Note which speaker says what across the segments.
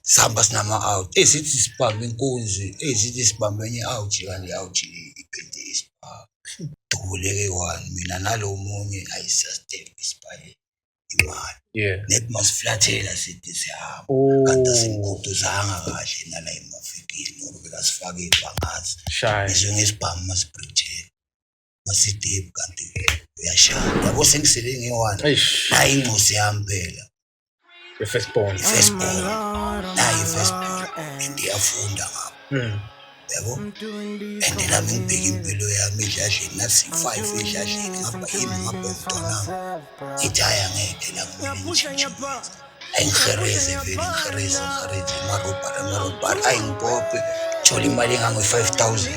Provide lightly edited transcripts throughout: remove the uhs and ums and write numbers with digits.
Speaker 1: Sihamba sinama-out, sithi sibambe inkunzi, sithi sibambe enye out, kanti i-out iphethe isibhamu. Dubuleke one, mina nalo munye ayisastep isibhaye imali. Net masiflathela sithi siyahamba.
Speaker 2: Oh.
Speaker 1: Kanti asimkhuduzanga kahle nala emafikile or bekasifake ibhangazi.
Speaker 2: Shaya.
Speaker 1: Ngizwe ngesibhamu masibridgela. Masidip kanti uyashaya. Yabo sengisele nge-one.
Speaker 2: Eish.
Speaker 1: Nayi incosi yami phela.
Speaker 2: The first born.
Speaker 1: I-first born. Nayi i-first born. And iyafunda ngapha. Yabo? And nami ngibheka impilo yami edladleni, nathi siyi-five edladleni, ngapha yimi ngapha umntwanami. Ngithi hhayi angeke la kumele ngishintshe. Ayi ngihereze vele, ngihereze, ngihereze, amarobhari, amarobhari, ayi ngipophe, thola imali engange-5,000.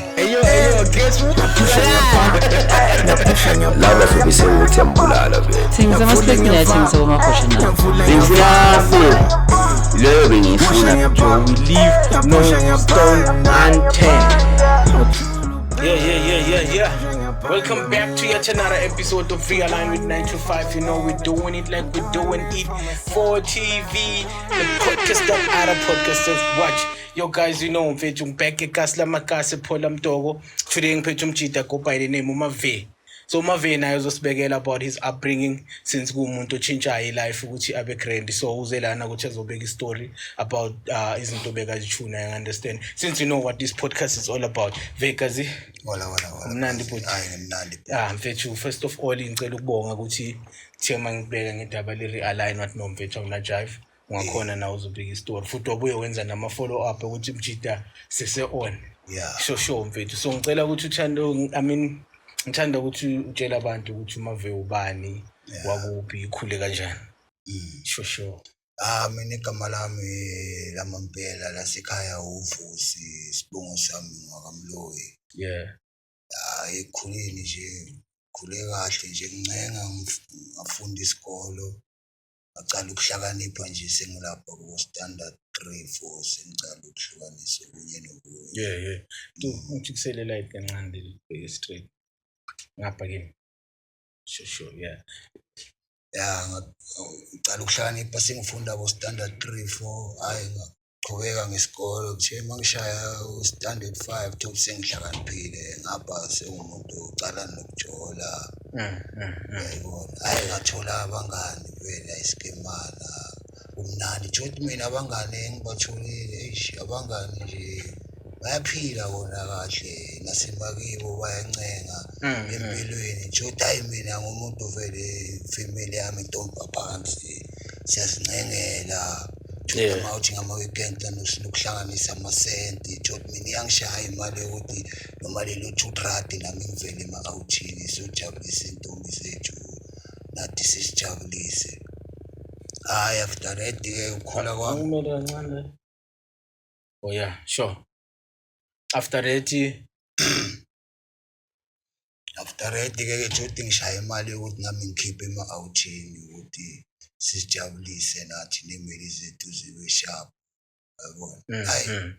Speaker 3: Laba sobe sewuthi yambulala vele.
Speaker 4: Thengisa ama-spec mina yathengisa komakhosha na.
Speaker 3: Bengifuna leyo bengiyifuna.
Speaker 2: We leave no stone unturned. Yeah. Welcome back to yet another episode of Realign with 925. You know, we're doing it like we're doing it for TV, the podcast that other podcasters watch. Yo, guys, you know, mfethu ngibheke ekasi lamakasi Phola Mtoko. Today ngiphethe umjida go by the name uMave. So uMave naye uzosibekela about his upbringing since kuwumuntu otshintshayo i-life ukuthi abe grand. So uze lana ukuthi azobeka i-story about izinto bekazithuna, you understand? Since you know what this podcast is all about. Vekazi.
Speaker 1: Wala, wala, wala.
Speaker 2: Mnandi bhuti.
Speaker 1: Hayi ngimnandi.
Speaker 2: Ah mfethu, first of all ngicela ukubonga ukuthi Thema ngibeka ngedaba le realign wathi no mfethu awuna jive. Ungakhona nawe uzobika i-story futhi wabuye wenza nama follow up ukuthi mjida sese on.
Speaker 1: Yeah.
Speaker 2: Sure mfethu. So ngicela ukuthi uthande, I mean ngithanda ukuthi utshele abantu ukuthi uMave ubani, wakuphi, ikhule kanjani. Sure.
Speaker 1: Ah mina igama lami lamampela lasekhaya uVusi, isibongo sami ngwakamloyi. Ah ekukhuleni nje khule kahle nje ngincenga ngafunda isikolo. Ngacala ukuhlakanipha nje sengilapha ku standard 3 4 sengicala ukuhlukanisa okunye nokunye.
Speaker 2: Yeah. Tu ngithi light kancane leli straight. Ngapha kimi. Sure, yeah.
Speaker 1: Ya ngicala ukuhlakanipha sengifunda bo standard 3 4, hayi ngaqhubeka ngesikolo kuthe mangishaya u standard 5 top sengihlakaniphile ngapha sengumuntu ocala nokujola. Yayibona hayi ngathola abangani vele ayisikemana kumnandi thothi mina abangani engibatholile eish abangani nje bayaphila kona kahle nasemakibo bayancenga empilweni thothi hayi mina ngumuntu vele family yami intombi phansi siyazincengela. Thothi uthi ngama-weekend sinokuhlanganisa amasenti thothi mina iyangishaya imali yokuthi noma lelo 2 rand nami ngivele ema-outhini siyojabulisa intombi zethu nathi sisijabulise. Hayi after that-ke ukukhula kwami
Speaker 2: Kumele kancane. Oh yeah, sure. After that
Speaker 1: after that-ke ke thothi ngishaya imali yokuthi nami ngikhiphe ema-outhini ukuthi sisijabulise nathi nemeli zethu zibe sharp yabona. Hayi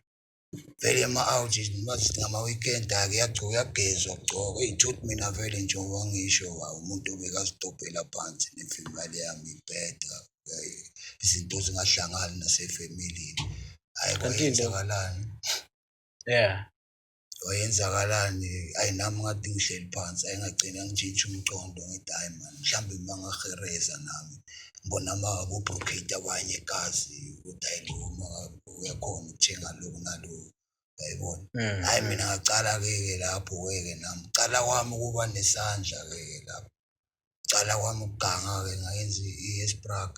Speaker 1: vele ema-out masithi ngama-weekend ake kuyagezwa kugcokwa eyi thothi mina vele njengoba ngisho umuntu obekazidobhela phansi nefemali yami ibheda izinto zingahlangani nasefemilini. Hhayi
Speaker 2: Kanti into-
Speaker 1: kwayenzakalani Kwayenzakalani ayi nami ngathi ngihleli phansi ayingagcina ngitshintshe umcondo ngithi hhayi man mhlawumbe uma ngahereza nami ngibona abo-brocade abanye ekazi ukuthi hhayi lo uma uyakhona ukuthenga lokhu nalokhu yayibona. Hhayi mina ngacala-ke lapho-ke nami cala kwami ukuba nesandla-ke lapho cala kwami ukuganga-ke ngayenza i-esprag.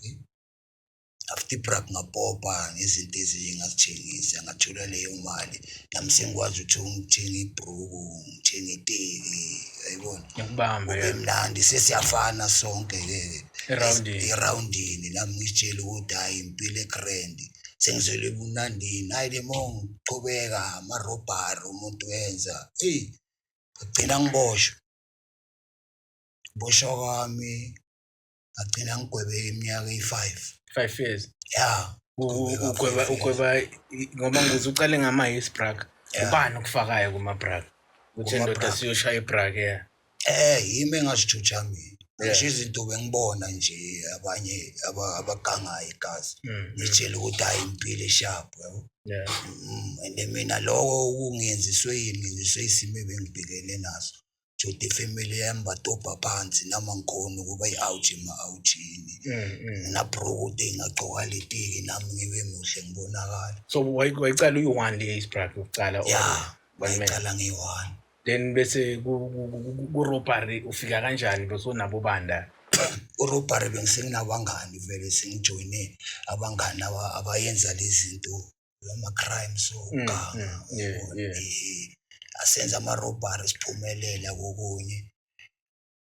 Speaker 1: After ibrak ngapopa izinto ezinye ngazithengisa ngathola leyo mali nami sengikwazi ukuthi ngithenge ibhruku ngithenge iteki yayibona.
Speaker 2: Ngikubambe.
Speaker 1: Kube mnandi sesiyafana sonke-ke
Speaker 2: Erawundini.
Speaker 1: erawundini nami ngitshela ukuthi hhayi impilo egrand sengizwele ebunandini hhayi le mo ngiqhubeka amarobhari umuntu wenza eyi ngagcina ngiboshwa. Boshwa kwami ngagcina ngigwebeka iminyaka eyi-5.
Speaker 2: 5 years.
Speaker 1: Yeah.
Speaker 2: Ugweba ugweba ngoba ngikuze ucale ngama yes brak. Ubani okufakayo kuma brak? Uthi ndoda siyoshaya ibrak yeah.
Speaker 1: Yimi engasithutha mina. Ngisho izinto bengibona nje abanye abagangayo igazi, ngitshela ukuthi hayi, impilo e-sharp, yabo. And mina lokho kungenziswe yini? Ngenziswe isimo ebengibhekene naso. Jodi ifamily yami badobha phansi, nami angikhoni ukuba i-out ema-outhini. Nginabro ukuthi ngingagcoka letiki nami ngibe muhle, ngibonakala.
Speaker 2: So wayicala uyi-one le isibrak yokucala or
Speaker 1: Ya.
Speaker 2: One man?
Speaker 1: Ngayicala ngiyi-one.
Speaker 2: Then bese ku-robbery ufika kanjani, besonabo banda?
Speaker 1: U-robbery bengisenginabangani vele, sengijoyine abangani abayenza lezi zinto, ama-crime, so ukuganga. Uyabona? Asenza ama-robbery, siphumelela kokunye,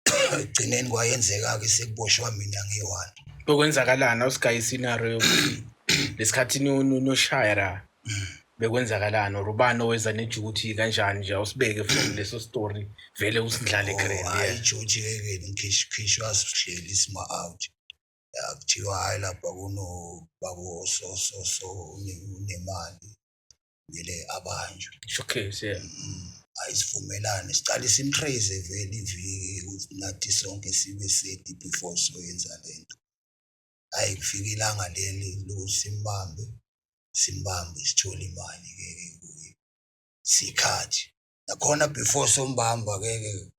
Speaker 1: ekugcineni kwayenzeka-ke sekuboshwa mina ngiyi-one.
Speaker 2: Bekwenzakalani? Awusigaye iscenario yokuthi lesikhathi noshaya la, bekwenzakalani, or ubani oweza nejuthi kanjani nje? Awusibeke from leso story vele, usindlale.
Speaker 1: Oh,
Speaker 2: Grand.
Speaker 1: hhayi, ijuthi-ke ke ngikhishwa sihleli sima-out, ya, kuthiwa hhayi, lapha kunobabo so so so unemali, kumele abanjwe.
Speaker 2: Showcase, yeah.
Speaker 1: Ayisivumelane, sicale simtrace vele iviki ukuthi nathi sonke sibe seti before soyenza lento. Hayi, kufika ilanga leli lokuthi simbambe, simbambe, sithole imali ke ke kuye, sikhathi nakhona before sombamba ke ke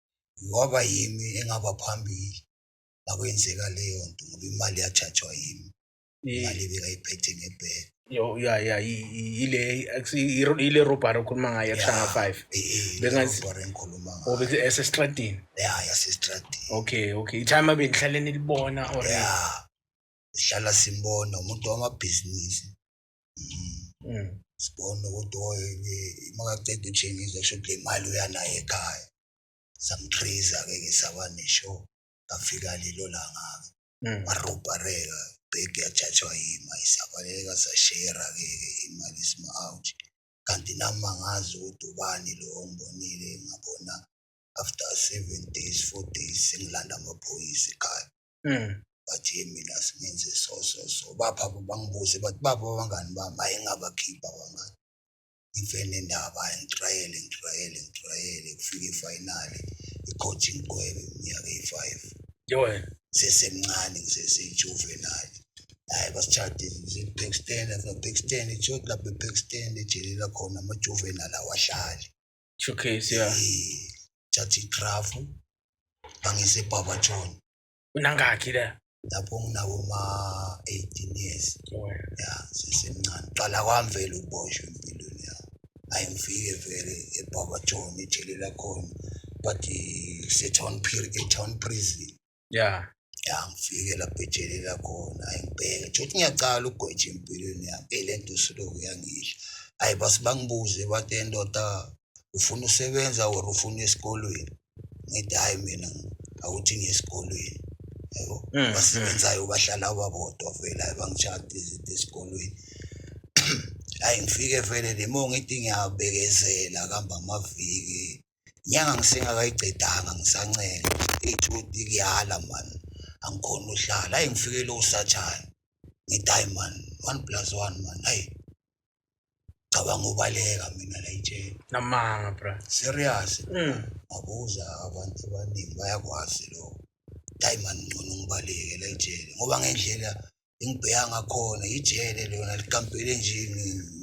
Speaker 1: kwaba yimi engaba phambili nakwenzeka leyo nto, ngoba imali yathathwa yimi, imali ebekayiphethe ngebheke.
Speaker 2: Yo, ya, ile ile robbery okhuluma ngayo yakushanga 5?
Speaker 1: Robbery engikhuluma
Speaker 2: Or
Speaker 1: ngayo.
Speaker 2: Bese esestradini?
Speaker 1: Ya, yasestradini.
Speaker 2: Okay, i-time abe nihlale nilibona or?
Speaker 1: Ya, sihlala simbona, umuntu wamabhizinisi. Sibona ukuthi makaceda uthengisa, kusho ukuthi le mali uyanayo ekhaya. Samtrace-ke ke, saba ne-show, kafika lelo langa-ke, warobhareka, ibhegi yathathwa yima, sabaleka, sashera-ke ke imali sima-out. Kanti nami angazi ukuthi ubani lo ongibonile, ngabona after 7 days, 4 days, sengilanda amaphoyisa ekhaya. Bathi mina singenze so so so, bapha bangibuze, bathi bapha abangani bami. Hayi, ngabakhipha abangani, ngife nendaba. Hayi, ngitrayele, ngitrayele, ngitrayele, kufika i-final, icourt ingigwebe iminyaka eyi-5.
Speaker 2: Yo wena.
Speaker 1: Sesemncane, ngisesejuvenile. Hayi, basitshade Pakistan, Pakistan itsho lapho ePakistan, ejele lakhona ama-juvenile awahlali.
Speaker 2: Showcase, yeah.
Speaker 1: Thatha igrafu, bangise eBarberton.
Speaker 2: Unangakhi la?
Speaker 1: Lapho nginabo ma-18 years.
Speaker 2: Yo wena.
Speaker 1: Ya, sesemncane, qala kwami vele ukuboshwa empilweni yami. Hayi, ngifike vele eBarberton, ejele lakhona, but se-town e-town prison. Ya, ngifike lapho ejele lakhona. Hayi, ngibheke nje ngiyacala ukugweja empilweni yami. Eyi, le nto siloku yangidla. Hayi, base bangibuze, bathi, "Ndoda, ufuna usebenza or ufuna esikolweni?" Ngithi, "Hhayi, mina awuthi ngiye esikolweni," yabo. Basebenzayo bahlala babodwa vele. Hayi, bangitshada izinto esikolweni. Hayi, ngifike vele lemo, ngithi ngiyabekezela, kuhamba amaviki, inyanga ngisengakayicedanga, ngisancenga ithi ukuthi kuyala mani, angikhoni uhlala. Hayi, ngifike lo sathane, ngithi, "Hayi man, 1 plus 1 man." Hayi, cabanga ubaleka mina la ejele.
Speaker 2: Namanga, bra.
Speaker 1: Serious. Ngabuza abantu abaningi, bayakwazi lokho. Hayi man, ngcono ngibaleke la ejele, ngoba ngendlela engibheka ngakhona ijele lona likampele nje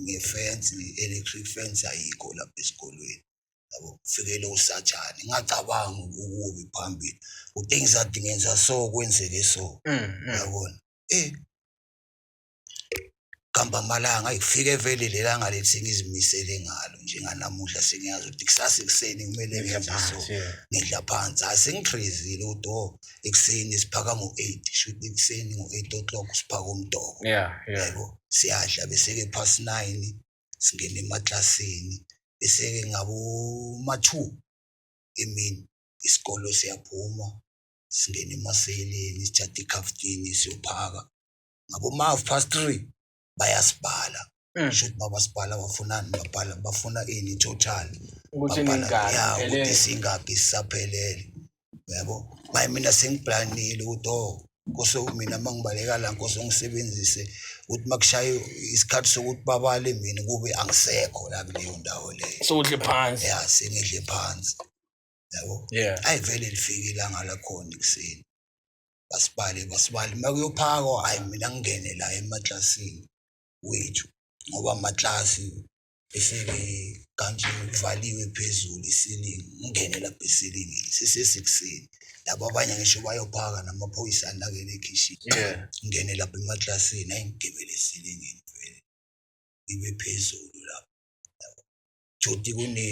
Speaker 1: nge-fence, nge-electric fence, ayikho lapha esikolweni, yabo. Kufikele usathane, ngingacabanga ukubi phambili ukuthi engizathi ngenza so, kwenzeke so. Yabona, kuhamba amalanga, ayifike vele lelanga leli sengizimisele ngalo njenganamuhla, sengiyazi ukuthi kusasa ekuseni kumele
Speaker 2: Ngidla
Speaker 1: ngenze so.
Speaker 2: phansi, yeah.
Speaker 1: Ngidla phansi. Hayi, sengitrezile ukuthi oh, ekuseni siphaka ngo-8, shuthi ekuseni ngo-8 o'clock siphaka umdoko. Yabo, siyadla, bese-ke past 9 singena emaklasini, bese-ke ngabo ma-2 emini isikolo siyaphuma, singena emaseleni, sithatha ikhaftini, siyophaka. Ngabo ma-half past 3 bayasibhala. Shuthi mabasibhala bafunani? Babhala bafuna ini? Total.
Speaker 2: Ukuthi
Speaker 1: Babhala,
Speaker 2: ningaki
Speaker 1: ya, ukuthi
Speaker 2: phelele.
Speaker 1: singaki sisaphelele, yabo. Maye, mina sengiplanile ukuthi oh, kose mina mangibaleka la, nkose ngisebenzise ukuthi makushaye isikhathi sokuthi babale mina, kube angisekho la kuleyo ndawo leyo.
Speaker 2: So udle phansi.
Speaker 1: Ya, sengidle phansi, yabo. Ayi, vele lifike ilanga lakhona ekuseni. Basibale basibale, uma kuyophakwa, hhayi mina ngingene la emaklasini wethu, ngoba amaklasi bese-ke kanje kuvaliwe phezulu isilingi, ngingene lapha esilingini sisesekuseni, laba abanye ngisho bayophaka namaphoyisa anakele ekhishini. Ngingene lapha emaklasini, hhayi ngigibele esilingini vele ngibe phezulu lapho. Jodi kune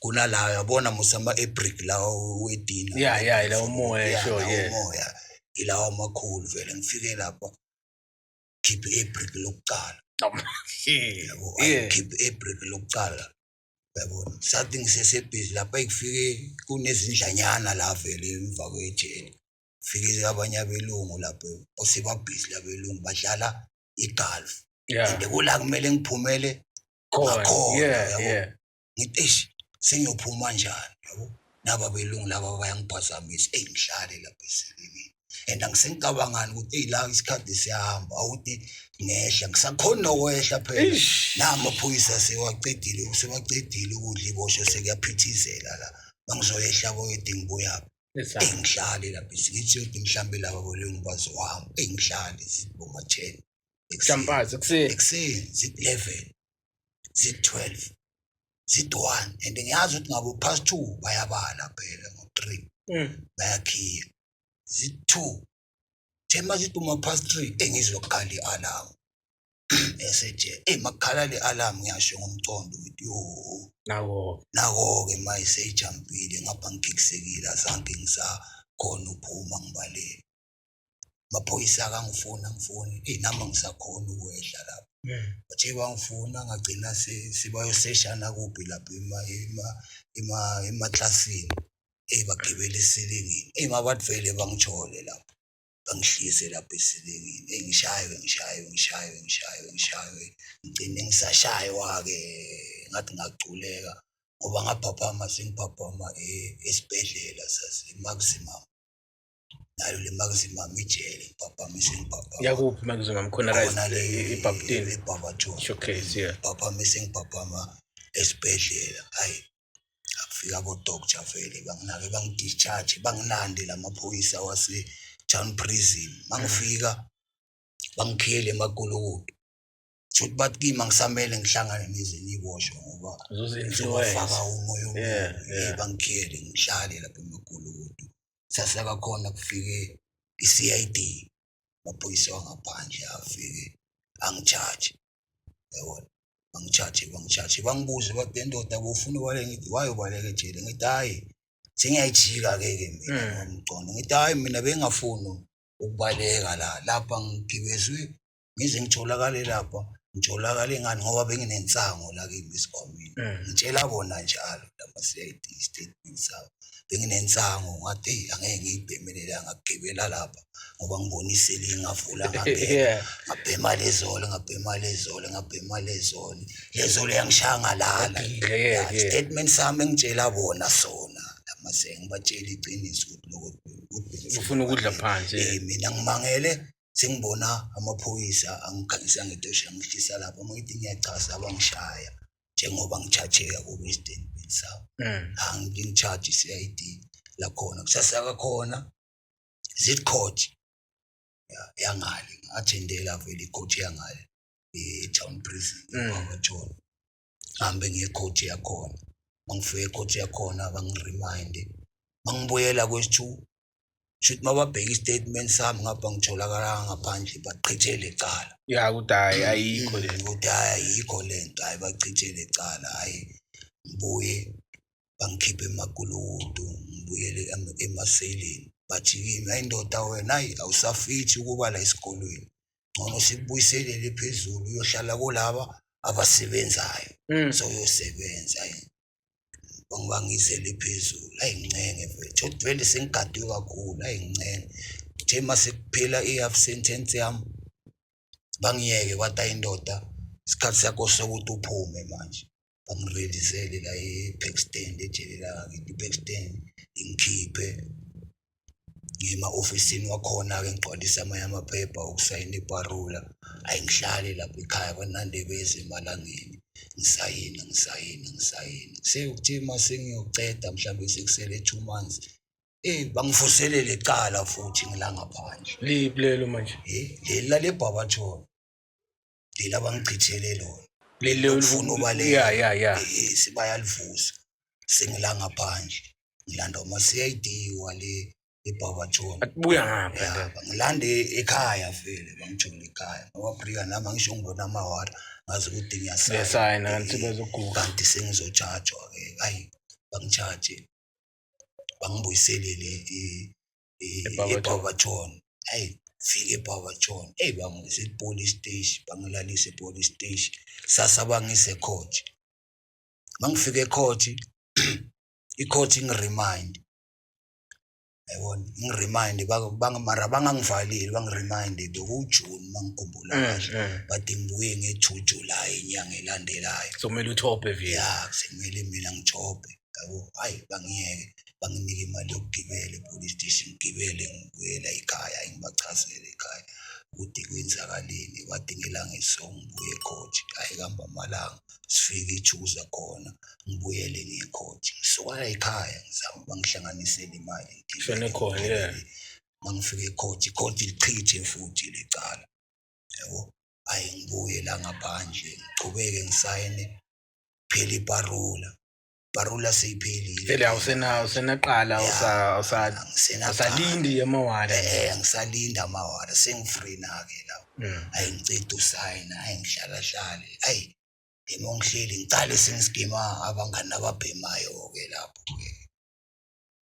Speaker 1: kunala yabona musa ama-abrick lawa wedina.
Speaker 2: Yeah, ilawa umoya, sure,
Speaker 1: lawa
Speaker 2: yeah.
Speaker 1: Umoya ilawa amakhulu vele, ngifike lapha khiphe i-abrick lokuqala. Yabo, khiphe i-abrick lokuqala, yabona, sathi ngisesebhizi lapha ekufike kunezindlanyana la vele emva kwejele, fike abanye abelungu lapho osebabhizi labelungu badlala i-golf. And kula kumele ngiphumele
Speaker 2: khona
Speaker 1: ngakhona, yabo. Ngithi eish, sengiyophuma kanjani, yabo, naba belungu laba bayangiphazamisa. Eyi, ngihlale lapha eselingini and angisengicabangani ukuthi eyi la isikhathi siyahamba, awuthi ngehla ngisakhona nokwehla phela. Namaphoyisa sewacedile, sewacedile ukudla ibosho, sekuyaphithizela la, mangizoyehla koyede ngibuyaphi? Eyi, ngihlale lapha, ngithi yothi mhlambe laba belungu bazohamba. Eyi, ngihlale zithi boma-10
Speaker 2: Jampazi ekuseni.
Speaker 1: Ekuseni zithi 11, zithi 12, zithi 1, and ngiyazi ukuthi ngabo past 2 bayabala phela, ngo-3 bayakhiya, zithi 2 thema, zithi uma past 3 engizwa kukhala i-alarm esejele. Eyi, makukhala le alarm ngiyasho ngomcondo ngithi yo.
Speaker 2: Nako.
Speaker 1: Nako-ke maye seyijampile ngapha, ngikhikisekile, azange ngisakhona uphuma ngibaleke. Amaphoyisa akangifuni, angifuni, eyi nami angisakhona ukwehla lapho. Bathe bangifuna, ngagcina sebayoseshana kuphi lapho emaklasini. Eyi, bagibela esilingini, eyi mabathi vele bangithole lapho, bangihlise lapho esilingini. Eyi, ngishaywe ngishaywe ngishaywe ngishaywe ngishaywe, ngigcine ngisashaywa-ke, ngathi ngaculeka ngoba ngaphaphama sengiphaphama esibhedlela sase-Maximum, nayo le Maximum ijele, ngiphaphame sengiphaphama.
Speaker 2: Yakuphi Maximum khona?
Speaker 1: Khona le.
Speaker 2: IBhabutini.
Speaker 1: eBarberton.
Speaker 2: Showcase, yeah.
Speaker 1: Phaphame sengiphaphama esibhedlela. Hayi, akufika abo-doctor vele banginake, bangi-discharge, banginande lamaphoyisa wase-town prison. Mangifika bangikhiyele emakulukudu, shuthi bathi kimi angisamele ngihlangane nezinye iboshwa ngoba
Speaker 2: Uzozi-influence.
Speaker 1: ngizobafaka umoya omubi. Bangikhiyele ngihlale lapha emakulukudu, sasaka khona kufike i-CID, amaphoyisa wangaphandle afike angi-charge, yabona, bangi-charge bangi-charge, bangibuze bathi, le ndoda bufuna ubaleka? Ngithi wayobaleka ejele. Ngithi hhayi, sengiyayijika-ke ke mina ngomcondo, ngithi hhayi, mina bengingafuni ukubaleka la, lapha ngigibezwe ngize ngitholakale lapha, ngitholakale ngani? Ngoba benginensango la kimi esikhwameni. Ngitshela bona njalo lama-CID statement sabo, benginensango, ngathi eyi angeke ngiyibhemele la, ngagibela lapha ngoba ngibona iselingi ngavula ngabhema. Ngabhema lezolo, ngabhema lezolo, ngabhema lezolo, lezolo yangishaya ngalala. Statement sami engitshela bona sona lamase ngibatshela iqiniso ukuthi lokho ukuthi
Speaker 2: Ufuna ukudla phansi, yeah.
Speaker 1: Mina ngimangele sengibona amaphoyisa angikhanyisa ngetosha, angihlisa lapho, ngithi ngiyachaza, bangishaya njengoba ngi-charge-eka kube i-statement sami. Angi-charge i-CID lakhona kusasaka khona zithi court yangale, nga-attendela vele i-court yangale e-town prison. Barberton, ngihambe ngiye court yakhona. Mangifika e-court yakhona bangi-remind, mangibuyela kwesi-two, shuthi mababheka i-statement sami ngapha ngitholakala ngaphandle, bachithele icala.
Speaker 2: Yeah, ukuthi hayi, ayikho le.
Speaker 1: Ukuthi hhayi, ayikho le nto, hhayi, bachithele icala. Hhayi, ngibuye bangikhiphe emakulukudu, ngibuyele emaseleni, bathi kimi, hayi ndoda wena, hayi awusafithi ukuba la esikolweni, ngcono sikubuyiselele phezulu uyohlala kulaba abasebenzayo. Soyosebenza, hayi bangibangizele phezulu, hayi ngincenge vele, thothi vele sengigadwe kakhulu, hayi ngincenge, kuthe mase kuphela i-half sentence yami bangiyeke, bathi ayi ndoda, isikhathi sakho sokuthi uphume manje. Bangi-releasele la e-Pakistan, ejele langakithi i-Pakistan, ingikhiphe ngiye ema-ofisini wakhona-ke, ngigcwalise amanye amaphepha okusayina iparula. Ayi, ngihlale lapha ekhaya kwanande beze emalangeni, ngisayina ngisayina ngisayina, sekuthi uma sengiyoceda mhlawumbe sekusele 2 months. Bangivuselele icala futhi ngila ngaphandle.
Speaker 2: Liphi lelo manje?
Speaker 1: Leli lale Barberton, leli abangichithele lona.
Speaker 2: Leli
Speaker 1: Ufuna ubaleka.
Speaker 2: Yeah.
Speaker 1: Sibayalivusa, sengila ngaphandle, ngilanda uma-CID wale eBarberton.
Speaker 2: Buya ngapha.
Speaker 1: Ya, bangilande ekhaya vele, bangithole ekhaya ngoba brika nami angisho ngibona amawara, ngazi ukuthi ngiyasayina.
Speaker 2: Uyasayina, kanti bazoguga.
Speaker 1: Kanti sengizotshajwa-ke. Ayi, bangitshaje, bangibuyiselele
Speaker 2: eBarberton.
Speaker 1: eBarberton. Hayi, fike eBarberton, eyi, bangise e-police station, bangilalise e-police station. Sasa bangise court. Mangifika e-court, i-court ingi-remind, yayibona, ingi-remind, mara bangangivaleli, bangi-remind bekuwuJune mangikhumbula kahle. Bathi ngibuye nge-2 July inyanga elandelayo.
Speaker 2: So kumele uthophe vele.
Speaker 1: Ya, sekumele mina ngithophe, yabo. Hayi, bangiyeke, banginike imali yokugibela e-police station, ngigibele ngibuyela ekhaya, ngibachazele ekhaya ukuthi kwenzakaleni. Bathi ngelanga eliso ngibuye e-court. Hhayi, kuhamba amalanga, sifike i-Tuesday khona, ngibuyele ngiye e-court. Ngisuka la ekhaya ngizama bangihlanganisele imali, ngigibele,
Speaker 2: Shone khona, yeah.
Speaker 1: ngigibele. Mangifika e-court, i-court lichithe futhi lecala, yabo. Hhayi, ngibuye la ngaphandle, ngichubeke ngisayine, phela i-parole, parole seyiphelile.
Speaker 2: Vele awusenaqala.
Speaker 1: Ya, angisenaqala.
Speaker 2: Awusalindi amawala.
Speaker 1: Ngisalinda amawara, sengi-free na-ke lapho. Hayi, ngiceda usayina, hayi, ngihlala hlale, hayi, emo ngihleli ngicale sengisigima abangani ababhemayo-ke lapho-ke.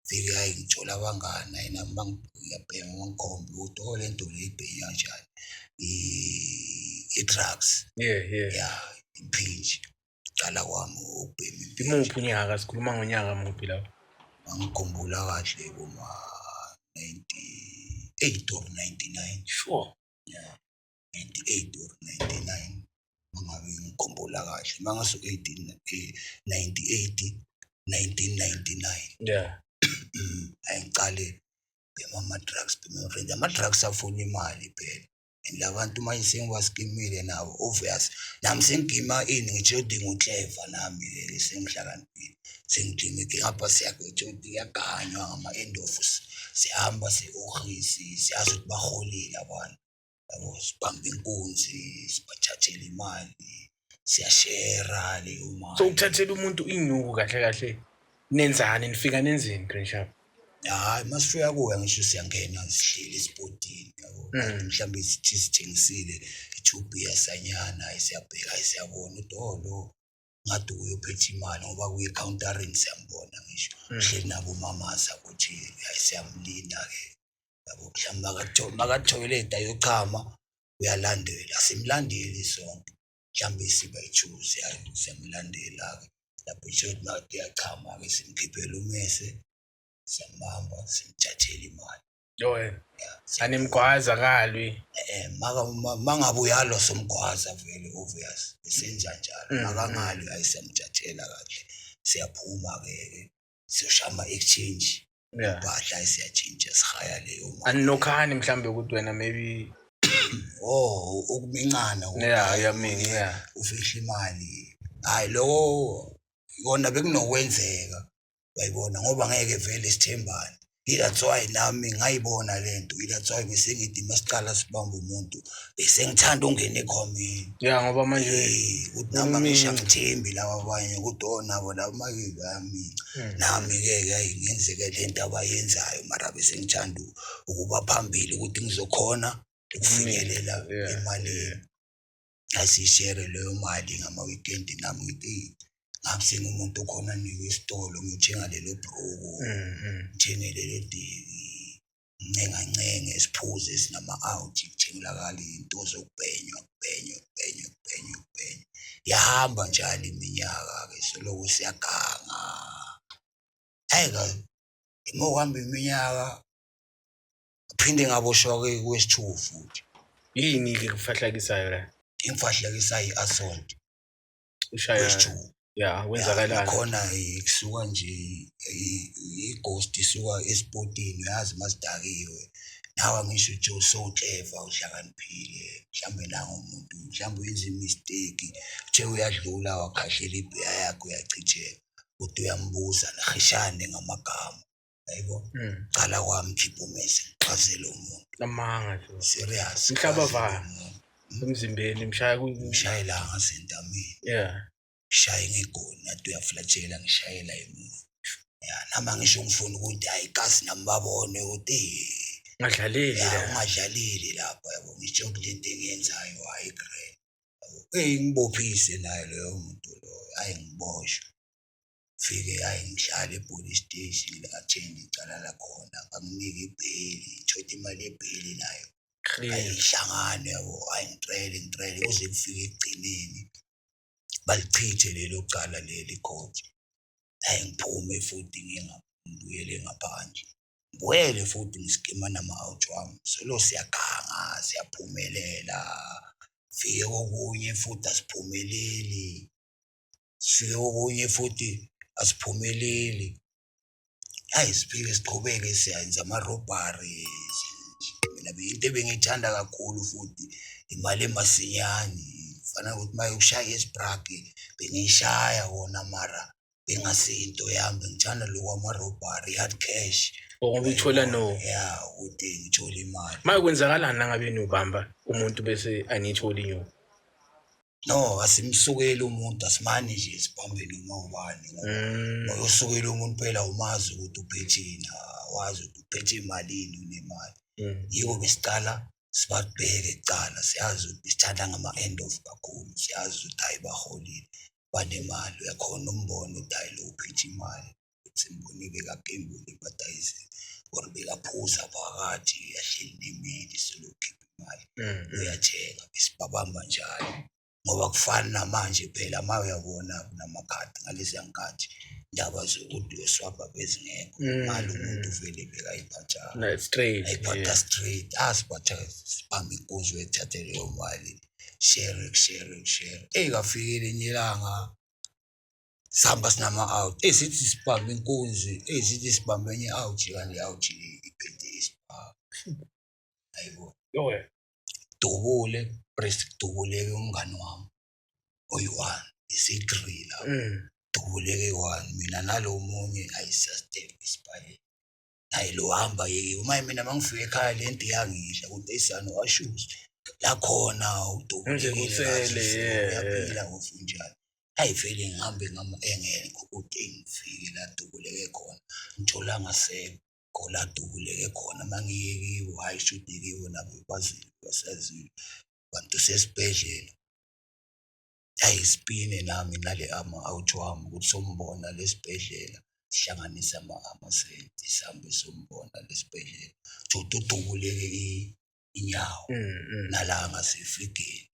Speaker 1: Fike, hayi, ngithola abangani, hayi, nami ngiyabhema, bangikhombe ukuthi, oh, le nto le ibhenywa kanjani, i-drugs.
Speaker 2: Yeah.
Speaker 1: Ya, impintshi, cala kwami ukubhema impintshi.
Speaker 2: Imuphi unyaka? Sikhuluma ngonyaka muphi lapho?
Speaker 1: Ngangikhumbula kahle kuma 98 or 99. 98 or 99 mangabe ngikhumbula kahle, mangaso 18 98, 1999. Ayingicale bhema ama-drugs, bhema friend, ama-drugs afuna imali phela, and labantu manje sengibaskimile nabo, obvious nami sengigima ini, ngitsho udinga u-clever nami-ke, sengihlakaniphile, sengijima ngapha, siyakuthi kuyaganywa ngama-end of, sihamba se-ofisi, siyazi ukuthi baholile abantu, yabo, sibambe inkunzi, sibathathele imali, siyashera leyo mali.
Speaker 2: So ukuthathela umuntu inyuku, kahle kahle nenzani? Nifika nenzeni, Grand Sharp?
Speaker 1: Hayi, masifika kuya, ngisho siyangena, sihleli esipotini, yabo. Kanti mhlawumbe sithi sithengisile i-two beer sanyana, hayi, siyabheka, hayi, siyabona ukuthi, oh, lo ngathi uyophethe imali ngoba kuyi-counterini, siyambona ngisho hleli nabo mamaza ukuthi, hayi, siyamlinda-ke, yabo. Mhlawumbe maka-toilet ayochama, uyalandela, asimlandeli sonke, mhlawumbe siba yi-choose, hayi, siyamlandela-ke lapho isho ukuthi makade uyachama-ke, simkhiphela umese, siyambamba, simthathele imali.
Speaker 2: Yo wena. Animgwaza kalwi.
Speaker 1: Mangabe uyalwa somgwaza vele, obvious, besenza njalo. Makangalwi, hayi, siyamthathela kahle, siyaphuma-ke ke, siyoshaya ama-exchange impahla, hayi, siyatshintsha, sihaya leyo mali.
Speaker 2: Aninokhani mhlambe ukuthi wena maybe
Speaker 1: Oh, ukumincana.
Speaker 2: Yeah, I mean, yeah.
Speaker 1: Ufihla imali, hayi, lokho kona bekunokwenzeka, uyayibona, ngoba ngeke vele sithembane. That's why nami ngayibona lento, that's why bese ngithi masiqala sibamba umuntu, bese ngithanda ungena ekhwameni.
Speaker 2: Yeah, ngoba manje
Speaker 1: Ukuthi nami angisho angithembi laba abanye ukuthi, oh, nabo laba make bayaminca. Nami-ke ke, hayi, ngenzeke lento abayenzayo, mara bese ngithanda ukuba phambili ukuthi ngizokhona ukufinyelela emalini. Asishere leyo mali ngama-weekend, nami ngithi, eyi, ngabe sengumuntu okhona nikwe esitolo, ngiyothenga lelo bhruku, ngithenge lelo teki, ngincengancenge, siphuze, sinama-out, kuthengelakala iy'nto zokubhenywa, kubhenywe, kubhenywe, kubhenywe, kubhenywe. Yahamba njalo iminyaka-ke, soloko siyaganga. Hhayi-ke, uma kuhamba iminyaka, phinde ngaboshwa-ke kwesi-two futhi.
Speaker 2: Yini ke kufahlakisayo la?
Speaker 1: Imfahlekisayo i-assault.
Speaker 2: Ushaya.
Speaker 1: Kwesi-two.
Speaker 2: Yeah, kwenzakalani?
Speaker 1: Khona kusuka nje i-ghost isuka esipotini, uyazi masidakiwe nawe, ngisho ukuthi uso-clever, uhlakaniphile, mhlawumbe nangu umuntu mhlawumbe uyenza i-mistake, uthe uyadlula wakhahlela ibhiya yakho, uyachitheka, uthi uyambuza, nihishane ngamagama. Yayibona? Cala kwami khipha umese ngiqhazele umuntu.
Speaker 2: Amanga nje.
Speaker 1: Serious.
Speaker 2: Mhlaba
Speaker 1: ngiqhazele
Speaker 2: va.
Speaker 1: umuntu.
Speaker 2: Emzimbeni mshaya ku
Speaker 1: Ngishayela ngasentameni.
Speaker 2: Yeah.
Speaker 1: Ngishaye ngegoli nathi uyaflatshela ngishayela emuva. Ya nama ngisho ngifuna ukuthi hayi kasi nami babone ukuthi
Speaker 2: Ngadlaleli
Speaker 1: ya
Speaker 2: la.
Speaker 1: ungadlaleli lapha yabo ngisho ukuthi lento engiyenzayo hayi grand. Yabo, eyi ngibophise naye loyo muntu loyo hayi ngiboshwe. Fike hayi ngihlale e-police station ngila-attend icala lakhona banginike ibheyili ngithola imali yebheyili nayo. Ayihlangane yabo hayi ngitrele ngitrele kuze kufike ekugcineni balichithe lelo cala leli court. Hayi ngiphume futhi ngibuyele ngaphandle. Ngibuyele futhi ngisikima nama-out wami. Solo siyaganga siyaphumelela. Fike kokunye futhi asiphumeleli. Sifike kokunye futhi asiphumeleli. Hayi siphike siqhubeke siyenza ama-robbery. Mina into ebengiyithanda kakhulu futhi imali emasinyane. Fana nokuthi uma ushaya isibraki bengiyishaya kona mara bengasinto yami bengithanda lokhu ama-robbery hard cash.
Speaker 2: Ngoba uyithola no.
Speaker 1: Ya ukuthi ngithole imali.
Speaker 2: Manje kwenzakalani nangabe niyobamba umuntu bese aniyitholi inyoka?
Speaker 1: No, asimsukeli umuntu asimane nje sibambe noma ubani ngoba uyosukela umuntu phela umazi ukuthi uphetheni, awazi ukuthi uphethe imalini unemali. Yiko besicala sibabheke kucala siyazi ukuthi sithanda ngama-end off kakhulu siyazi ukuthi hhayi baholile banemali uyakhona umbona ukuthi hhayi lo uphethe imali. Simbonile bekagembula ebhadayisini or bekaphuza phakathi ahleli nemeli selokhipha imali uyathenga besibabamba njalo ngoba kufani namanje phela ma uyabona kunamakhadi ngaleziya nkathi indaba zokuthi uyoswabha bezingekho imali umuntu vele bekayiphatha
Speaker 2: No, straight.
Speaker 1: ayiphatha
Speaker 2: Yeah.
Speaker 1: straight asiphatha sibambe inkunzi uyayithatha leyo mali share share share eyi kafike elinye ilanga sihamba sinama-out eyi sithi sibambe inkunzi eyi sithi sibambe enye out kanti out le iphethe isibhamu ayibo
Speaker 2: Yo,
Speaker 1: dubule press kudubuleke umngani wami oyi-one isiyi-three lapho dubuleke one mina nalo munye ayisastep isibhayela naye lo hamba yeke uma mina uma ngifika ekhaya le nto iyangidla ukuthi eyisano washuzi lakhona
Speaker 2: Nje
Speaker 1: udubulekile
Speaker 2: kusele,
Speaker 1: kahle,
Speaker 2: yeah,
Speaker 1: uyaphila ngofunjani hayi vele ngihambe ngama engele ukuthi ngifike la dubuleke khona ngithola ngasekho la dubuleke khona uma ngiye kibo hhayi shuthi kibo nabo bazile basazile bantu sesibhedlela hayi sipine nami nale ama-out wami ukuthi sombona lesibhedlela sihlanganise amasenti sihambe sombona lesibhedlela thothi udubuleke inyawo nala ngasefikeni.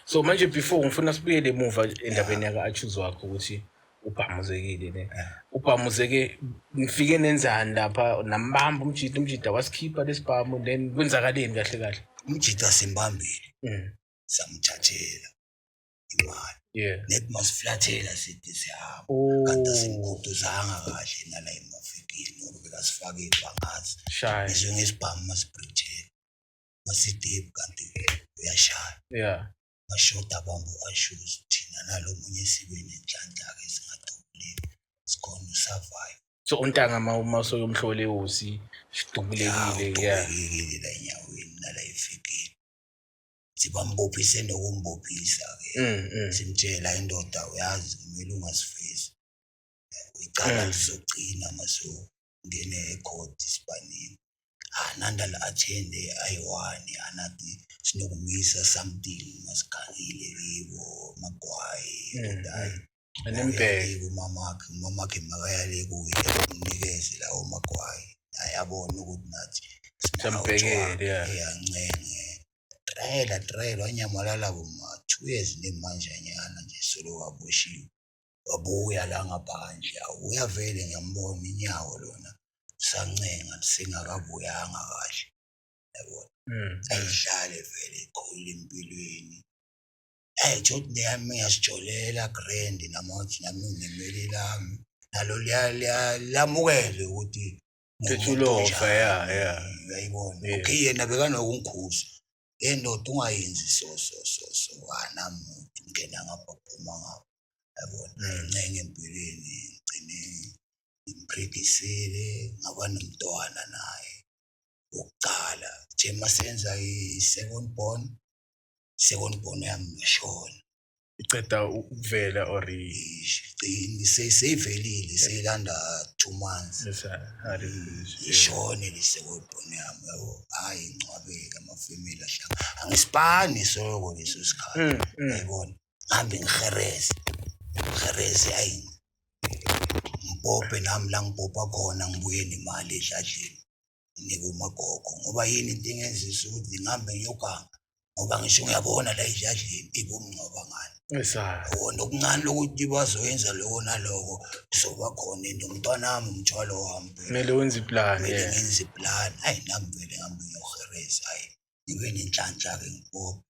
Speaker 2: So manje before ngifuna sibuyele emuva endabeni yaka Achuse wakho ukuthi ubhamuzekile ne. Ubhamuzeke nifike nenzani lapha nambamba umjida umjida wasikhipha lesibhamu then kwenzakaleni kahle kahle.
Speaker 1: Umjida simbambile samthathela imali.
Speaker 2: Yeah.
Speaker 1: Nethi masiflathela sithi siyahamba.
Speaker 2: Oh.
Speaker 1: Kanti asimkhuduzanga kahle nala emafikini ngoba bekasifake ibhangazi.
Speaker 2: Shaya.
Speaker 1: Ngisho ngesibhamu masibridgela. Masidip kanti uyashaya.
Speaker 2: Yeah.
Speaker 1: Mashoda abamba u-Ashuzi thina nalo munye sibe nenhlanhla-ke singadubuleki sikhona usurvive.
Speaker 2: So untanga ma soyomhlola ehosi sidubulekile yeah.
Speaker 1: Udubulekile la enyaweni nala efikile. Sibambophise nokumbophisa-ke. Simtshela indoda uyazi kumele ungasifezi. Icala lizogcina masungene ecourt sibaningi. Ananda la attend ayi-one anathi sinokumisa something masigangile kibo magwayi ukuthi hayi
Speaker 2: Anembheke.
Speaker 1: umamakhe umamakhe makayale kuye umnikeze lawo magwayi ayabona ukuthi nathi
Speaker 2: Sambhekele, yeah.
Speaker 1: eyancenge trela trela wanyamalala boma 2 years nemanjanyana nje solo waboshiwe wabuya la ngaphandle awuya vele ngiyambona inyawo lona sancenga singakabuyanga kahle yabona ayihlale vele ikhulile empilweni hey thothi neyami ngiyasijolela grand namathi nami nginemeli lami nalo lamukele ukuthi
Speaker 2: Phethe ulofa, yeah, yeah.
Speaker 1: uyayibona
Speaker 2: Yeah.
Speaker 1: okay yena bekanokungikhuza endoda ungayenzi so so so so nami ngena ngapha phuma ngapha yabona ayincenge empilweni ngigcine Ngimpregisile, ngaba nomntwana naye wokuqala. Kuthe masenza i-second born, second born yami ngashona.
Speaker 2: Iceda ukuvela or
Speaker 1: Seyivelile, seyilanda 2 months. Ishone le second born yami, yabo. Hhayi, ngcwabeke amafemeli ahlanga, angisipani soloko leso sikhathi. Yayibona, ngihambe ngihereze, ngihereze, ayi, ngipope nami la ngipopa khona, ngibuye nemali edladleni, nginike umagogo. Ngoba yini into engenzisa ukuthi ngihambe ngiyoganga? Ngoba ngisho ngiyabona la edladleni ibumngcwaba ngani. Wona okuncane lokuthi bazoyenza loko naloko kuzoba khona into, umntwana wami, umthwalo wami.
Speaker 2: Kumele wenze iplan.
Speaker 1: Kumele ngenze iplan. Ayi, nami vele ngihambe ngiyohereza, hayi, ngibe nenhlanhla-ke, ngipope,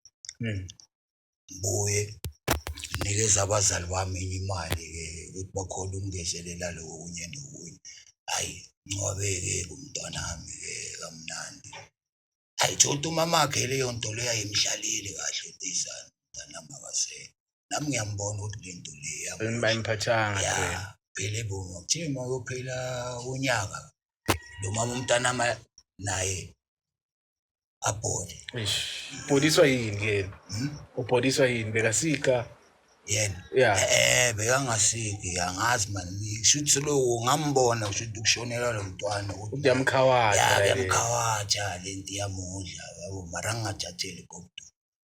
Speaker 1: ngibuye nginikeze abazali bami enye imali-ke ukuthi bakhone ukungezelela lokho okunye nokunye. Hhayi, ngcwabeke umntwanami-ke kamnandi. Hhayi, thola ukuthi umamakhe leyo nto leyo ayimhlaleli kahle, ukuthi izani umntanami akasekho. Nami ngiyambona ukuthi le nto le
Speaker 2: Ayimphathanga.
Speaker 1: Ya, phela ebonga kuthiwe uma kuyophela unyaka lo mama umntanami naye abhole.
Speaker 2: Eish. Ubhodiswa yini yena? Ubhodiswa yini? Bekasika?
Speaker 1: Yena?
Speaker 2: Yeah.
Speaker 1: Bekangasiki, angazi mani, shuthi selokhu ngambona, kushuthi ukushonela lo mntwana ukuthi
Speaker 2: Kuyamkhawaja.
Speaker 1: Ya, kuyamkhawaja, lento iyamudla, yabo. Mara ngingajatsheli kodwa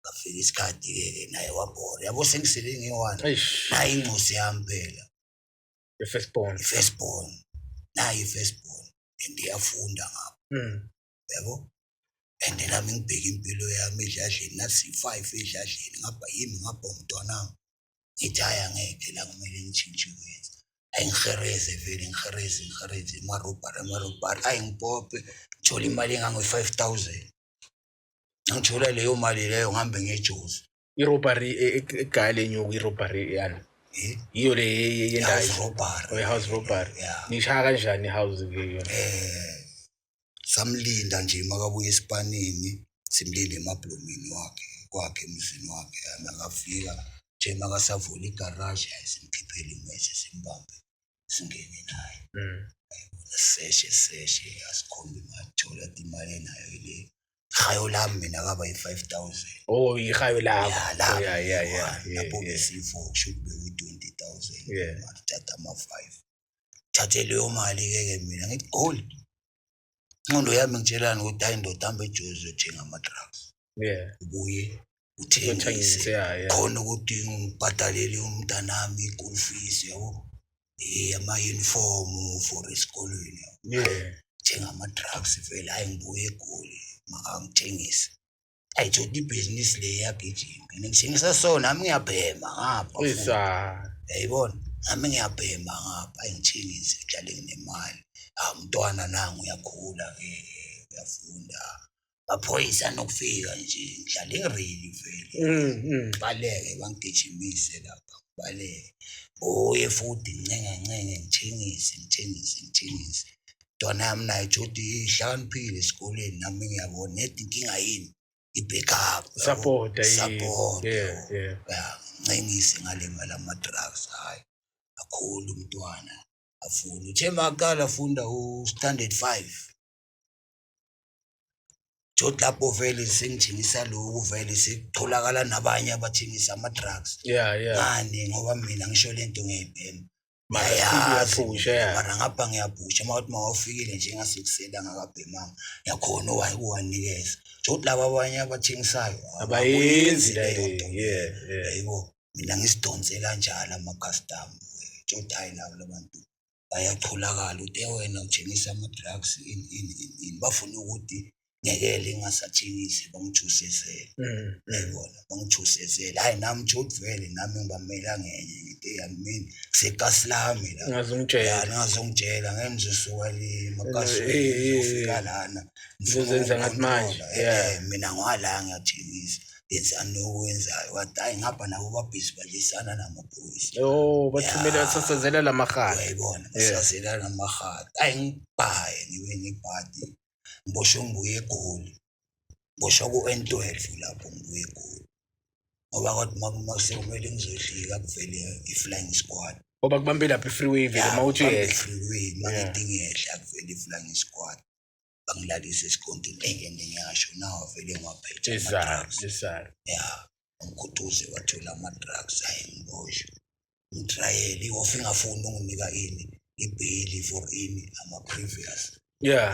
Speaker 1: ngafika isikhathi-ke ke naye wabhora, yabo, sengisele ngiyi-one.
Speaker 2: Eish.
Speaker 1: Nayi incosi yami phela.
Speaker 2: The first born.
Speaker 1: I-first born, nayi i-first born and iyafunda ngapho. Yabo, and nami ngibheke impilo yami edladleni, nathi siyi-five edladleni, ngapha yimi, ngapha umntwanami. Ngithi hhayi, angeke la, kumele ngitshintshe ukwenza. Ayi, ngihereze vele, ngihereze, ngihereze, amarobhari, amarobhari, ayi, ngipope, ngithole imali engange-5,000. Ngithola leyo mali leyo, ngihambe ngejozi.
Speaker 2: I-robbery egaya lenyuku, i-robbery yani?
Speaker 1: Eh?
Speaker 2: Yiyo le yendawo?
Speaker 1: House robbery.
Speaker 2: Oh, i-house robbery.
Speaker 1: Yeah.
Speaker 2: Nishaya kanjani i-house ke yona?
Speaker 1: Samlinda nje makabuya esipanini, simlinde emablomini wakhe, kwakhe, emzini wakhe. Makafika nje, makasavula igaraji, hayi, simkhiphele imese, simbambe, singene naye. Seshe, seshe, asikhombe imali, thola ukuthi imali enayo ile hayo lami mina kaba yi-5,000.
Speaker 2: Oh, ihayo lakho.
Speaker 1: Ya, lami.
Speaker 2: Oh, yeah.
Speaker 1: Lapho besiyi-four, kusho ukuthi bekuyi-20,000. Mali, thatha ama-five, thathe leyo mali-ke ke. Mina ngithi gold, ingqondo yami ngitshelani ukuthi hayi ndoda, hamba ejozi, uyothenga ama-drugs, ubuye
Speaker 2: uthengise,
Speaker 1: uthengise,
Speaker 2: yeah.
Speaker 1: Khona ukuthi ngibhadalele umntanami i-school fees, yabo, ama-uniform for esikolweni, yabo. Thenga ama-drugs vele, hayi, ngibuye eGoli, makangithengise. Ayi, thothi ibhizinisi le iyagijima, and ngithengisa so nami ngiyabhema ngapha futhi.
Speaker 2: Isa.
Speaker 1: Yayibona, nami ngiyabhema ngapha. Ayi, ngithengise, ngihlale nginemali. Ah, umntwana nangu uyakhula-ke, uyafunda, maphoyisa anokufika nje, ngihlale ngi-ready vele. Baleke, bangigijimise lapha, ngibaleke, buye futhi, ngincenge, ncenge, ngithengise, ngithengise, ngithengise. Ntwana yami nayo jodi ihlakaniphile esikoleni, nami ngiyabona nedi inkinga yini, i-backup.
Speaker 2: Support, yeah.
Speaker 1: Support.
Speaker 2: Yeah.
Speaker 1: Ya, ngincengise ngale mali ama-drugs. Hhayi, akhula umntwana, afunda, uthe maqala afunda u-standard 5, jodi lapho vele sengithengisa lokhu, vele sekutholakala nabanye abathengisa ama-drugs.
Speaker 2: Yeah.
Speaker 1: Ngani? Ngoba mina ngisho lento ngiyayibhema.
Speaker 2: Mara
Speaker 1: Ngiyayazi.
Speaker 2: still uyaphusha, yeah.
Speaker 1: Mara ngapha ngiyaphusha, uma kuthi mawafikile nje ngasekuseni angakabhemanga, ngiyakhona ukuwanikeza nje laba abanye abathengisayo.
Speaker 2: Abayenzi
Speaker 1: leyo
Speaker 2: le
Speaker 1: nto.
Speaker 2: Yeah.
Speaker 1: Yebo, mina ngisidonsela njalo ama-customer, ukuthi hayi, labo labantu bayatholakala ukuthi, "Eh, wena uthengisa ama-drugs, ini ini ini ini." Bafuna ukuthi ngekele ngingasathengisi, bangithusezele. Yayibona, bangithusezele. Hhayi, nami nje vele nami ngibamela ngenye, ngithi yamini kusekasi lami la.
Speaker 2: Ungazungitshela.
Speaker 1: Ya, ningazongitshela, ngeke ngizosuka le emakasini, ngizofika lana ngifuna
Speaker 2: Uzozenza ngathi manje,
Speaker 1: ukucontrola.
Speaker 2: Yeah.
Speaker 1: Mina ngwala ngiyathengisa, yenzani okwenzayo. Wathi hayi, ngapha nabo babhizi badlisana namaphoyisa.
Speaker 2: Oh, bathumela,
Speaker 1: Yeah.
Speaker 2: basasazela lamahhala.
Speaker 1: Uyayibona?
Speaker 2: Yeah.
Speaker 1: Basazela namahhala. Hayi, ngibhaye, ngibe nebhadi, ngiboshwe, ngibuye eGoli, ngiboshwa ku-N12 lapho, ngibuye eGoli ngoba kodwa uma sekumele ngizohlika kuvele i-flying squad.
Speaker 2: Ngoba kubambe lapha i-freeway vele uma uthi uyehla.
Speaker 1: Freeway mangithi ngiyehla kuvele i-flying squad bangilalise esikontini. Eyi, and ngiyasho nawo vele ngiwaphethe ama-drugs.
Speaker 2: Exactly.
Speaker 1: Ya, ngikhuthuze wathola ama-drugs. Hhayi, ngiboshwe, ngitrayele ihofa ingafuni unginika ini ibheli for ini ama-previous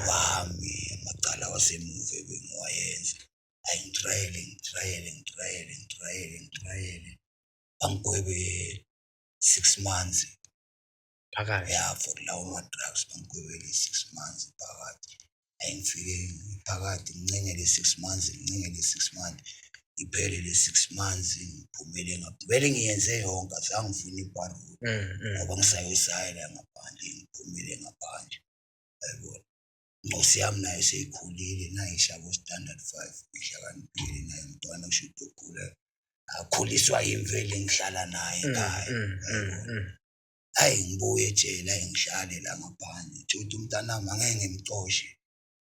Speaker 1: wami amacala wasemuva ebengiwayenza. Hhayi, ngitrayele, ngitrayele, ngitrayele, ngitrayele, ngitrayele, bangigwebe 6 months.
Speaker 2: Phakathi.
Speaker 1: Ya, for lawo ma-drugs bangigwebele 6 months phakathi. Hhayi, ngifike phakathi ngincengele 6 months, ngincengele 6 months, iphele le 6 months, ngiphumele vele ngiyenze yonke, azange ngifune i-parole ngoba ngisayosayela ngaphandle. Ngiphumile ngaphandle, yayibona inkosi yami nayo seyikhulile, nayo ishabo standard 5, ihlakaniphile nayo umntwana, kusho ukuthi ukhula akhuliswa yimi vele, ngihlala naye ekhaya, yayibona. Hayi, ngibuye ejele, hayi, ngihlale la ngaphandle, ukuthi umntanami angeke ngimxoshe,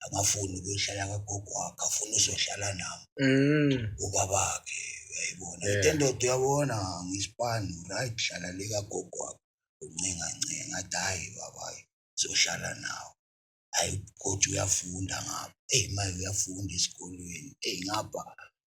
Speaker 1: angafuni ukuyohlala kagogo wakhe, afuna uzohlala nami, ubabakhe, uyayibona. Into endoda, uyabona, ngisipani, right, hlala le kagogo wakho, uncenga ncenga, ngathi hayi baba, hayi, zohlala nawe. Hayi, kodwa uyafunda ngapha, eyi maye uyafunda esikolweni, eyi ngapha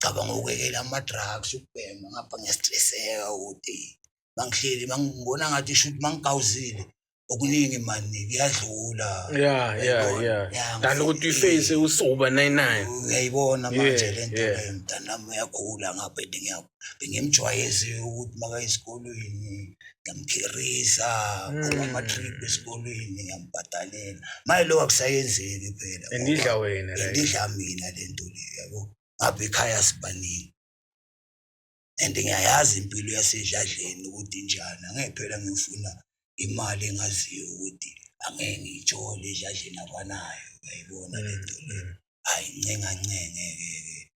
Speaker 1: cabanga ukwekela ama-drugs, ukubhema ngapha, ngiyastresseka ukuthi eyi mangihleli mangibona ngathi shuthi mangigawuzile okuningi mani kuyadlula. Uyayibona? Yeah,
Speaker 2: Than ukuthi uyiface usober 99.
Speaker 1: Uyayibona manje le nto leyo, mntanami uyakhula ngapha and bengimjwayeze ukuthi makaye esikolweni ngiyamkhirisa, phuma ama-trip esikolweni ngiyambhadalela. Manje lokho akusayenzeki phela.
Speaker 2: And idla wena,
Speaker 1: and
Speaker 2: right?
Speaker 1: Idla mina le nto le, yabo. Ngapha ekhaya sibaningi and ngiyayazi impilo yasedladleni ukuthi injani. Angeke phela ngifuna imali engaziyo ukuthi angeke ngiyithole edladleni, abanayo, uyayibona le nto le. Hayi, ncenga ncenge-ke ke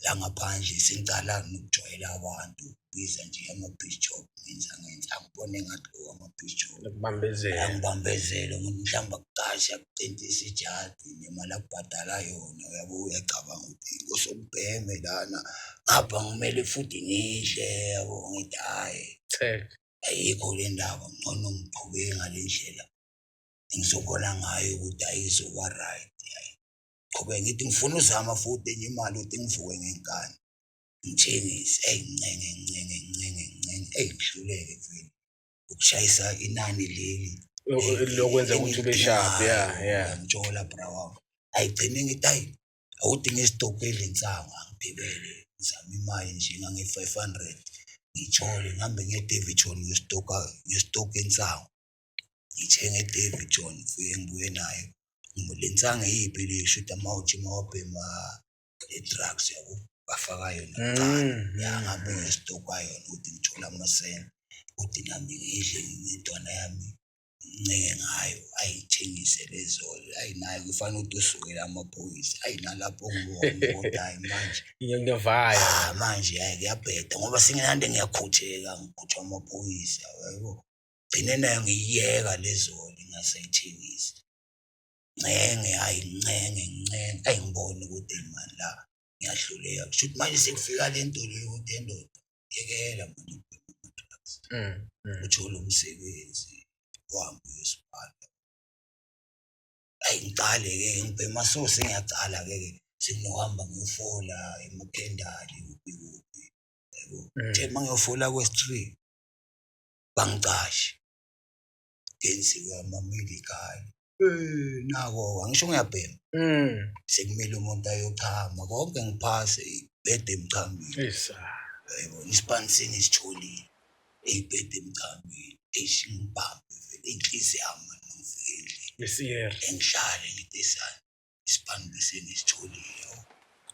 Speaker 1: la ngaphandle, sengicala nokujwayela abantu, biza nje ama-piece job, ngenza ngenza, angibone engathi lo ama-piece job
Speaker 2: Ukubambezela.
Speaker 1: Angibambezele umuntu, mhlawumbe akuqashe, akucentise ijadi nemali akubhadala yona, uyabo, uyacabanga ukuthi ngosokubheme lana ngapha ngimele futhi ngidle, yabo. Ngithi hhayi,
Speaker 2: Tech.
Speaker 1: Ayikho le ndaba, ngcono ngiqhubeke ngale ndlela engizobona ngayo ukuthi ayizoba right. Hayi, qhubeke, ngithi ngifuna uzama futhi enye imali ukuthi ngivuke ngenkani ngithengise. Eyi, ngincenge, ngincenge, ngincenge, ngincenge, eyi, ngihluleke vele ukushayisa inani leli
Speaker 2: Lokwenza ukuthi ube sharp, yeah.
Speaker 1: Ngitshola bra wami, ayigcine ngithi hayi, awuthi ngisitokele insangu, angigibele ngizame imali nje ngange-500, ngithole ngihambe ngiye-Daveyton, ngiyostoka, ngiyostoka insangu, ngithenge e-Daveyton, ngifike ngibuye nayo le nsangu. Eyiphi le? Shuthi amawuthi mawabhema le-drugs, yabo, bafaka yona kuqala. Ya, ngabe ngiyostoka yona ukuthi ngithole amasenti ukuthi nami ngidle nentwana yami, ngincenge ngayo, ayithengise lezo. Ayi, nayo kufanele ukuthi usukele amaphoyisa. Ayi, nalapho ngibona ukuthi hayi manje
Speaker 2: Ngiyavaya.
Speaker 1: Ah, manje hayi, kuyabheda ngoba senginande ngiyakhutheka, ngikhutshwa amaphoyisa, yabo. Gcine nayo ngiyiyeka lezo, ngingasayithengisi. Ncenge, hayi, ncenge, ncenge, ayi, ngibone ukuthi mani la ngiyahluleka. Kusho ukuthi manje sekufika le nto leyo ukuthi endoda, yekela mani ukubhema ama-drugs, uthole umsebenzi, uhambe uyosipana. Ayi, ngicale-ke ngibhema, so sengiyacala-ke ke senginokuhamba ngiyofola emakhendali kuphi kuphi, yabo. Uthe uma ngiyofola kwesi-three bangicashe, ngenziwe ama-medical. Nako angisho ngiyabhema, sekumele umuntu ayochama konke, ngiphase ibhede emchamini.
Speaker 2: Isa.
Speaker 1: Yayibona isipani sengisitholile, eyibhede emchamini, eish, ngibambe vele inhliziyo yami mani mangifika endlini.
Speaker 2: Besiyeri.
Speaker 1: Engihlale ngithi esani isipani bese ngisitholile, yabo.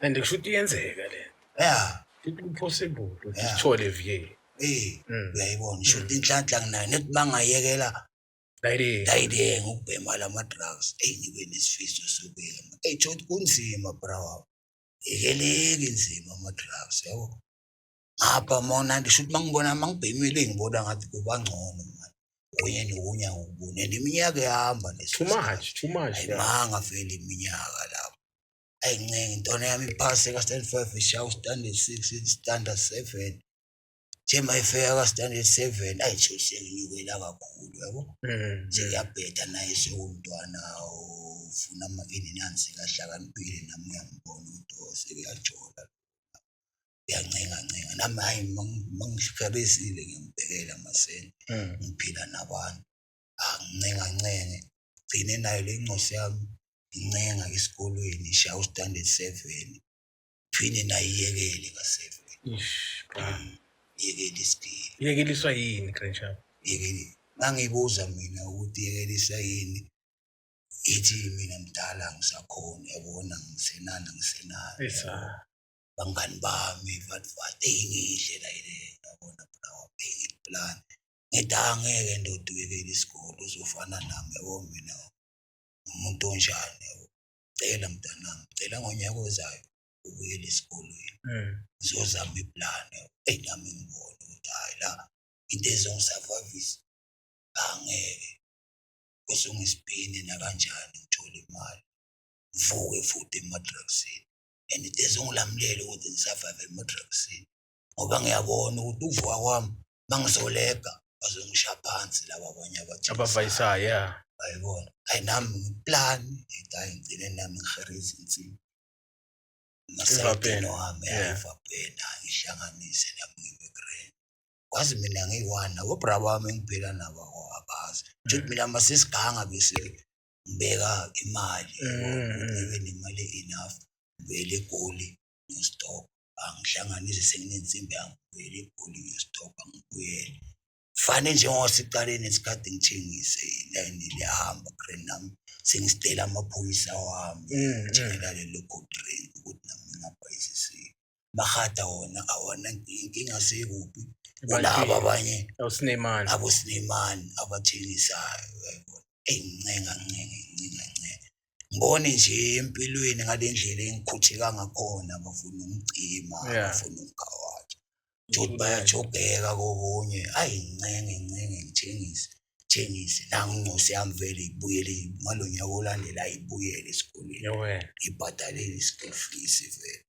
Speaker 2: And kusho ukuthi iyenzeka le.
Speaker 1: Ya.
Speaker 2: It impossible ukuthi
Speaker 1: Yeah.
Speaker 2: sithole VA.
Speaker 1: Uyayibona, shuthi inhlanhla nginayo nethi mangayekela
Speaker 2: Dayide.
Speaker 1: dayide ngokubhema lama-drugs, eyi, ngibe nesifiso sokuyeka. Eyi, thothi kunzima bra wami, yekeleki inzima ama-drugs, yabo. Ngapha mawunandi, shuthi mangibona mangibhemile ngibona ngathi kuba ngcono mani, okunye nokunye angikuboni and iminyaka ihamba leso
Speaker 2: Too
Speaker 1: sikhathi.
Speaker 2: much, too much, bro.
Speaker 1: Ayimanga vele iminyaka lapho. Ayincenge intwana yami iphase ka-standard 5, ishaya u-standard 6, standard 7. Nje mayifika ka-standard 7 ayitho senginyukela kakhulu yabo. Sekuyabheda naye sewumntwana ufuna ama-ini nani sekahlakaniphile, nami ngiyambona ukuthi oh sekuyajola, uyancenga ncenga nami. Hhayi, mangihlukabezile ngiyambhekela amasenti, ngiphila nabantu, angincenga ncenge, gcine nayo le ncosi yami incenga esikolweni, ishaya u-standard 7, phinde nayo iyekele ka-7.
Speaker 2: Ish, bra.
Speaker 1: Iyekele isikole.
Speaker 2: Iyekeliswa yini, Grand Sharp?
Speaker 1: Yekele, ngangibuza mina ukuthi yekelisa yini, ithi mina mdala ngisakhona, yabona, ngisenana ngisenana.
Speaker 2: Isa.
Speaker 1: Bangani bami vathi vathi eyingihle la ile, yabona bra, wabheka iplan, ngithi angeke ndoda uyekele isikole, uzofana nami, yabo, mina umuntu onjani, yabo. Cela mntanami, cela ngonyaka ozayo ubuyele esikolweni, ngizozama iplan, yabo. Eyi, nami ngibone ukuthi hhayi, la into ezongisurvivisa angeke kuzongisipini nakanjani ngithole imali, ngivuke futhi ema-drugsini, and into ezongilamulela ukuthi ngisurvive ema-drugsini, ngoba ngiyabona ukuthi ukuvuka kwami mangizolega bazongisha phansi laba abanye abathengisayo.
Speaker 2: Abavayisayo, yeah.
Speaker 1: Bayibona, hayi, nami ngiplan, ngithi hayi, ngigcine nami ngihereza insimbi emasayidini wami, evapeni, ngihlanganise nami ngibe grand. Kwazi mina ngiyi-one nabo bra bami engiphila nabo abazi nje mina masesiganga bese ngibeka imali yabo, ukuthi ngibe nemali enough, ngibuyele eGoli ngiyostopha, angihlanganise senginensimbi yami, ngibuyele eGoli ngiyostopha, ngibuyele fane njengoba siqale nesikhathi ngithengise ilayini liyahamba grand, nami sengisitela amaphoyisa wami, ngithengela lelo cold drink ukuthi nami ngingabhayisisiwe mahada wona awona inkinga sekuphi kulaba abanye.
Speaker 2: Awusinemali.
Speaker 1: Abosinemani abathengisayo, uyayibona. Eyi, ngincenga ngincenga ngincenga ncenga, ngibone nje empilweni ngale ndlela engikhutheka ngakhona, bafuna ukungicima, bafuna ukungigawatha, Jodi bayajogeka kokunye. Ayi, ngincenge ngincenge, ngithengise ngithengise, nangu incosi yami vele ibuyele ngalo nyaka olandela, ibuyele esikolweni.
Speaker 2: Yewena.
Speaker 1: Ngibhadalele i-school fees vele,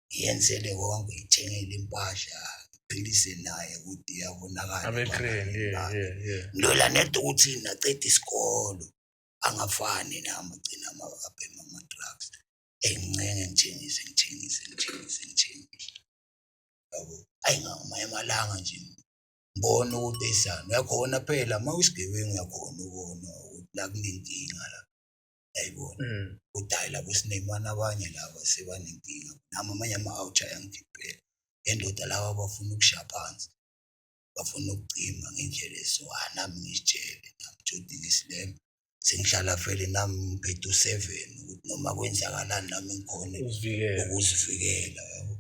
Speaker 1: ngiyenzele konke, ngithengele impahla, ngiphilise naye ukuthi iyabonakala.
Speaker 2: Abe grand, yeah.
Speaker 1: Ngilwela neda ukuthi naceda isikolo angafani nami, agcina abhema ama-drugs. Engincenge, ngithengise ngithengise ngithengise ngithengise, yabo. Ayi, ngamanye amalanga nje ngibona ukuthi eyisana uyakhona phela uma uyisigebengu, uyakhona ubona ukuthi la kunenkinga la, yayibona, ukuthi hhayi, labo sinemani abanye laba sebanenkinga. Nami amanye ama-out ayangikhiphela endoda, laba bafuna ukusha phansi, bafuna ukucima ngendlela eso. Ah, nami ngizitshele nami jodi ngisilema sengihlala vele nami ngiphethe u-7 ukuthi noma kwenzakalani nami ngikhone
Speaker 2: Uzivikele.
Speaker 1: ukuzivikela, yabo.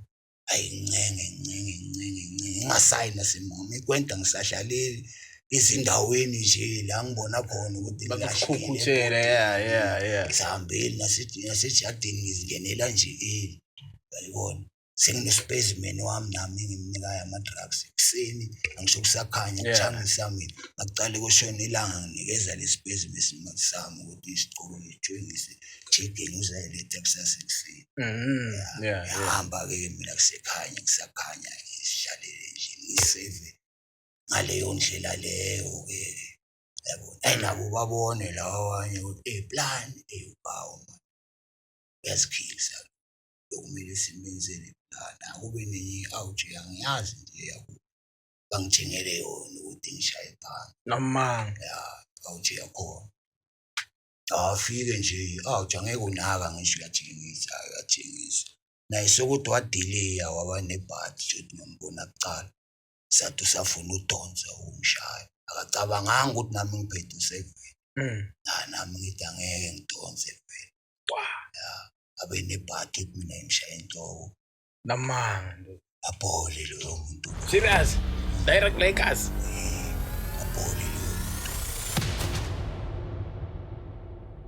Speaker 1: Ayi, ngincenge ngincenge ngincenge ngincenge, ngingasayi nasemama ikwenta, ngisahlaleli ezindaweni nje la ngibona khona ukuthi
Speaker 2: Bakukhukhuthela, yeah.
Speaker 1: ngisahambeli nasejadini, ngizingenela nje eli, yayibona, sengine-specimen wami nami engimnikayo ama-drugs ekuseni, angisho kusakhanya, kuthambisa mina, akucale kushona ilanga, nginikeza le specimen sami ukuthi isigqoko ngithengise jigeng, uzayiletha kusasa ekuseni. Ngiyahamba-ke mina kusekhanya, kusakhanya, ngizihlalele nje, ngiseve ngaleyo ndlela leyo-ke, yabona. Ayi, nabo babone lawa abanye ukuthi ey plan, ey ubawo man uyazikhisa, lokumele simenzele plan, akube nenye i-out, angiyazi nje yabo, bangithengele yona ukuthi ngishaye phansi.
Speaker 2: Namanga.
Speaker 1: Ya, out yakhona afike nje i-out, angeke unaka ngisho uyathengisa uyathengisa naye, sokuthi wadiliya waba nebhadi nje nombona kucala, sathi usafuna udonsa ungishaya, akacabanganga ukuthi nami ngiphethe u-7. Nami ngithi angeke ngidonse vele. Ya, abe nebhadi ukuthi mina ngimshaya inhloko.
Speaker 2: Namanga.
Speaker 1: Abhole loyo muntu.
Speaker 2: Serious. Direct like us.